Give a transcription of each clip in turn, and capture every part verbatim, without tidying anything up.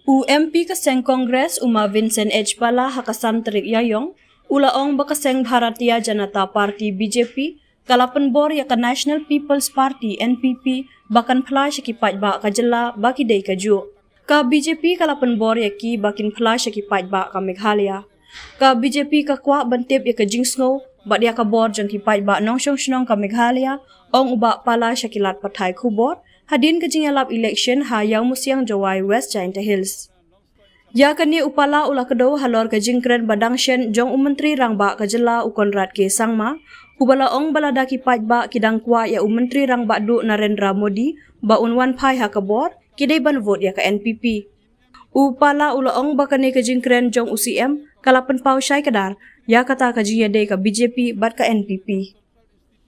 U M P ka seng Congress, u Ma Vincent H Pala, ha ka san tarik Ïaïong, u la ong ba ka seng Bharatiya Janata Party, B J P, ka la pynbor ïa ka National People's Party, N P P, ba kan phla sha ki paidbah ka jylla ba ki dei kajuh. Ka B J P ka la pynbor ïa ki ba kin phla sha ki paidbah ka Meghalaya. Ka B J P ka kwah ban tip ïa ka jingsngew bad ïa ka bor jong ki paidbah nongshong shnong ka Meghalaya, ong u Bah Pala sha ki lad pathai khubor hadien ka jingïalap election ha Ïawmusiang Jowai, West Jaintia Hills. Ïa kane u Pala u la kdew halor ka jingkren ba dang shen jong u Myntri Rangbah ka jylla, u Conrad K Sangma, uba la ong ba lada ki paidbah ki dang kwah ïa u Myntri Rangbah duh Narendra Modi ba un wan phai ha ka bor, ki dei ban vote ïa ka N P P. U Pala u la ong ba kane ka jingkren jong u C M ka la pynpaw shai kdar ïa kata ka jingïadei ka B J P bad ka N P P.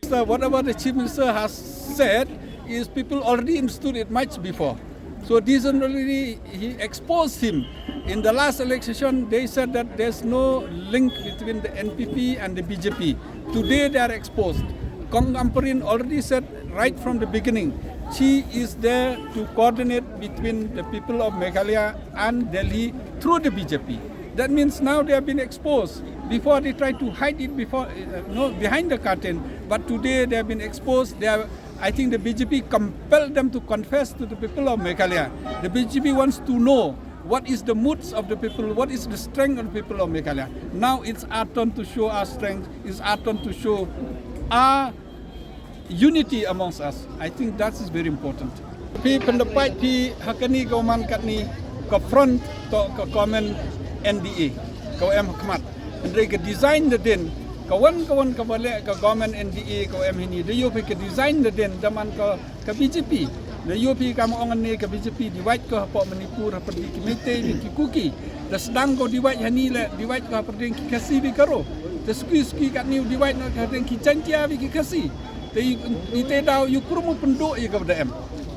So whatever the Chief Minister has said is people already understood it much before. So this is already, he exposed him. In the last election, they said that there's no link between the N P P and the B J P. Today they are exposed. Kong Ampareen already said right from the beginning, she is there to coordinate between the people of Meghalaya and Delhi through the B J P. That means now they have been exposed. Before they tried to hide it before, uh, no, behind the curtain, but today they have been exposed. They are, I think the B J P compelled them to confess to the people of Meghalaya. The B J P wants to know what is the moods of the people, what is the strength of the people of Meghalaya. Now it's our turn to show our strength, it's our turn to show our unity amongst us. I think that is very important. Phi pynda pait phi ha kane ka man katne ka front to ka government N D A ka em ha khmat. Hynrei ka design da dien ka wan ka wan kaba leh ka government N D A ka em hini, da ïoh phi ka design da dien da man ka ka B J P. Da ïoh phi kam ong ne ka B J P divide ko hapoh Manipur hapyrdi ki Meitei bad ki Kuki. Da sdang ko divide hani leh, divide ko hapyrdi ki Khasi bad Garo. Da suki suki katne u divide noh hapyrdi ki Jaintia bad ki Khasi. Te ite daw ïa u krum u pynduh ïa kaba da em.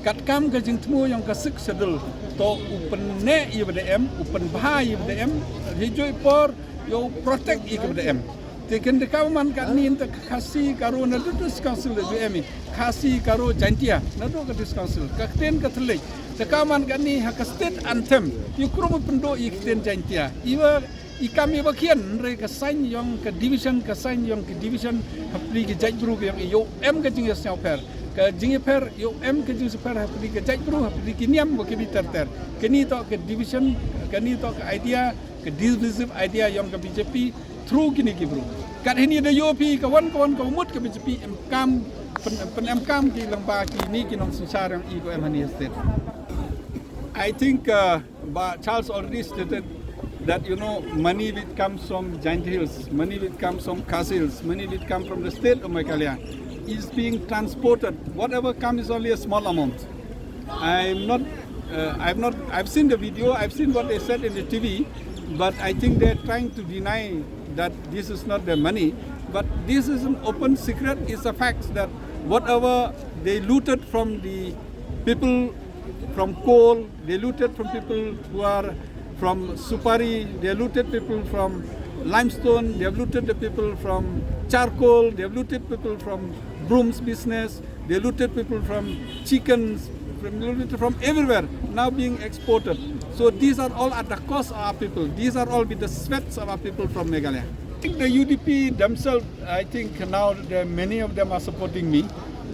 Katkam ka jingthmu jong ka Sixth Schedule to u pynneh ïa kaba da em, u pynbha ïa kaba da em. Hijrong por ïa u protect ïa kaba da em. Te kynta ka man katne te ka Khasi Garo naduh ka District Council da ju em. Khasi Garo Jaintia naduh ka District Council. Ka ktien ka thylliej. Te ka man katne ha ka state anthem ïa u krum u pynduh ïa ka ktien Jaintia. Iwa i kam iwa khian, hynrei ka sign jong ka division, ka sign jong ka division hapyrdi ki jaitbru ka jong i, ïoh em ka jingïasngewpher. Ka jingïapher, ïoh em ka jingïasngewpher hapyrdi ki jaitbru, hapyrdi ki niam bad ki bit ter ter. Kane to ka division, kane to ka idea, ka divisive idea jong ka B J P through kine ki bru. Kat hini da ïoh phi ka wan ka wan ka mut ka B J P em kam, pyn, pyn em kam ki lyngba kine ki nongsynshar jong i ko em hani state. I think, uh, Bah Charles already stated that, you know, money which comes from Jaintia Hills, money which comes from Khasi Hills, money which comes from the state of Meghalaya is being transported. Whatever comes is only a small amount. I'm not, uh, I've not, I've seen the video, I've seen what they said in the T V, but I think they're trying to deny that this is not their money. But this is an open secret. It's a fact that whatever they looted from the people from coal, they looted from people who are from supari, they looted people from limestone, they have looted the people from charcoal, they have looted people from brooms business, they looted people from chickens, from, looted from everywhere, now being exported. So these are all at the cost of our people. These are all with the sweats of our people from Meghalaya. I think the U D P themselves, I think now the, many of them are supporting me.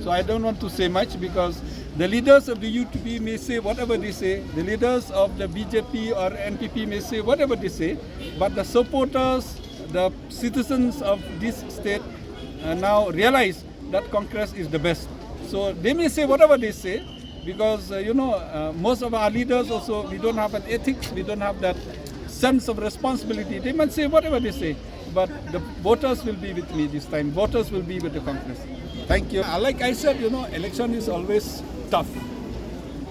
So I don't want to say much because the leaders of the U D P may say whatever they say. The leaders of the B J P or N P P may say whatever they say. But the supporters, the citizens of this state uh, now realize that Congress is the best. So they may say whatever they say, because uh, you know, uh, most of our leaders also, we don't have an ethics, we don't have that sense of responsibility. They might say whatever they say, but the voters will be with me this time. Voters will be with the Congress. Thank you. Uh, like I said, you know, election is always tough.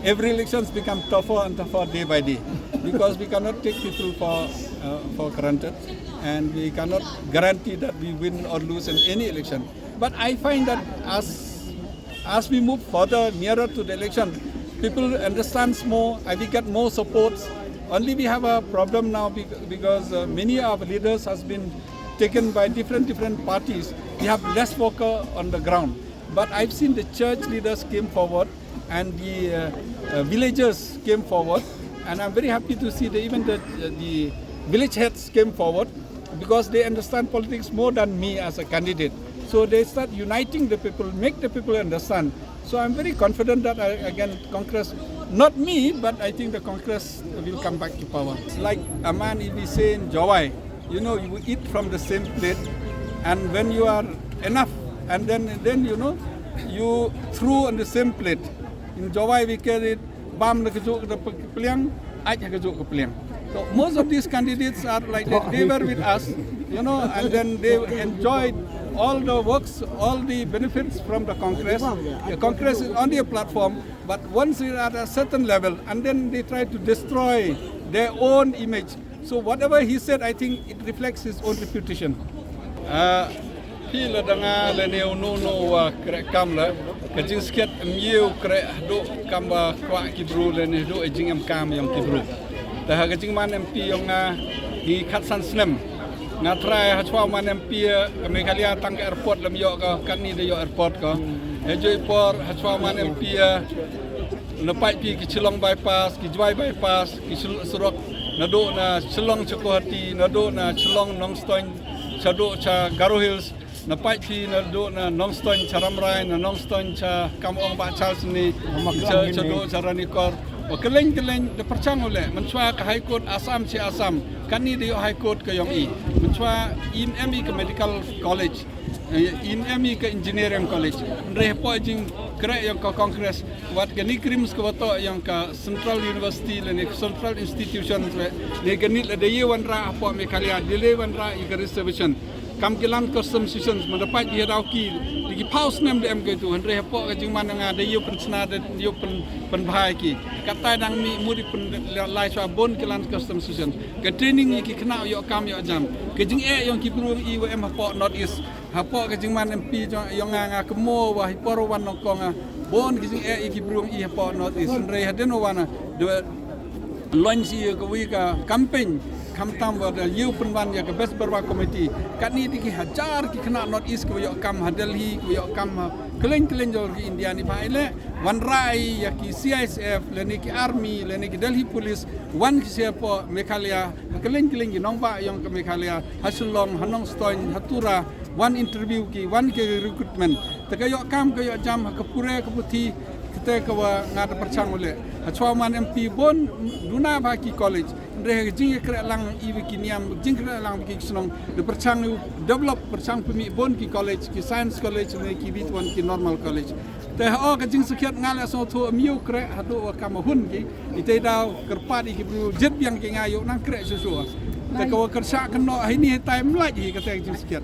Every elections become tougher and tougher day by day because we cannot take people for uh, for granted, and we cannot guarantee that we win or lose in any election. But I find that as as we move further nearer to the election, people understands more and we get more supports. Only we have a problem now bec- because uh, many of our leaders has been taken by different different parties. We have less worker on the ground. But I've seen the church leaders came forward and the uh, uh, villagers came forward And I'm very happy to see that even the, the village heads came forward because they understand politics more than me as a candidate. So they start uniting the people, make the people understand. So I'm very confident that I, again, Congress, not me, but I think the Congress will come back to power. It's like a man, if we say in Jowai, you know, you eat from the same plate, and when you are enough, and then, then you know, you throw on the same plate. In Jowai, we get it, bam na kajuh ka pliang, ait ha kajuh ka pliang. So most of these candidates are like that. They were with us, you know, and then they enjoyed all the works, all the benefits from the Congress. The Congress is only a platform, but once you're at a certain level, and then they try to destroy their own image. So whatever he said, I think it reflects his own reputation. Ah, phi la dang a lane u no no wa kreh kam la, ka jingskhet em ïew kreh haduh kam ba kwah ki bru lane haduh e jingem kam yong ki bru. Te ha ka jingman M P yong nga, ngi khatsan snem nga trai ha chwa man M P, ka Meghalaya tang ka airport lam ïoh ka, katni da ïoh airport ka. E joi por ha chwa man M P, na pait phi ki Shillong bypass, ki Jowai bypass, ki Shil-, surok naduh na Shillong Chakouhati, naduh na Shillong Nongstoin, shaduh cha Garo Hills, na pait phi naduh na Nongstoin cha Rambrai, na Nongstoin cha kam ong Bah Charles ni, cha, shaduh cha Ranikor. Wa kylleng kylleng da pyrchang u leh, mynchwa ka High Court Assam chi Assam, katni da ïoh High Court ka yong i. Mynchwa im em i ka medical college, eh, im em i ka engineering college. Hynrei hapoh jingkreh yong ka Congress, wat kani KRIMS ka wa toh yong ka Central University lane Central Institution lane kani la da ïa wanrah hapoh Meghalaya, da ïa wanrah ïa ka reservation. Kam ki Land Custom Sessions, man da pait ïa daw ki, da ki phaw snem da em katu, hynrei hapoh ka jingman nga da ïa pynchna da ïa pyn, pynbha ïa ki. Katai dang mih mut ïa pynlai chwa bun ki Land Custom Sessions. Ka training ïa ki khynnah ïoh kam ïoh jam. Ka jingeh yong ki bru i wa em hapoh North East. Hapoh ka jingman M P jong, yong nga, nga kynmaw wa hi por wan nongkong nga, bun ki jingeh ïa ki bru i hapoh North East. Hynrei hadien wan da launch ïa ka wi ka campaign, khamtam wa da ïa pynwan ïa ka Best Barwa Committee. Katni da ki hajar ki khynnah North East ki wa ïoh kam ha Delhi, ki wa ïoh kam ha kylleng kylleng jong ki India ni bha i leh. Wanrah ïa ki C I S F, lane ki army, lane ki Delhi police, wan ki sha hapoh Meghalaya, ha kylleng kylleng ki nongbah yong ka Meghalaya, ha Shillong, ha Nongstoin, ha Tura, wan interview ki, wan ki recruitment. Te ka ïoh kam, ka ïoh jam ha ka pule ka puthi, kata ka wa nga da pyrchang u leh. Ha chwa man M P bun duna bha ki college. Hynrei ha ka jingïakreh lang i wa ki niam, jingkreh lang ki shnong, da pyrchang u develop, pyrchang pynmih bun ki college, ki science college, ne ki bit wan ki normal college. Te ha o ka jingsakhiat nga leh sngewthuh em ïew kreh haduh wa kam hun ki. Ite daw kyrpad ïa ki bru jied biang ki nga ïoh nang kreh shuh shuh. Te ka wa kyrshah kynnoh ha ini ha tai mlait hi kata ka jingsakhiat.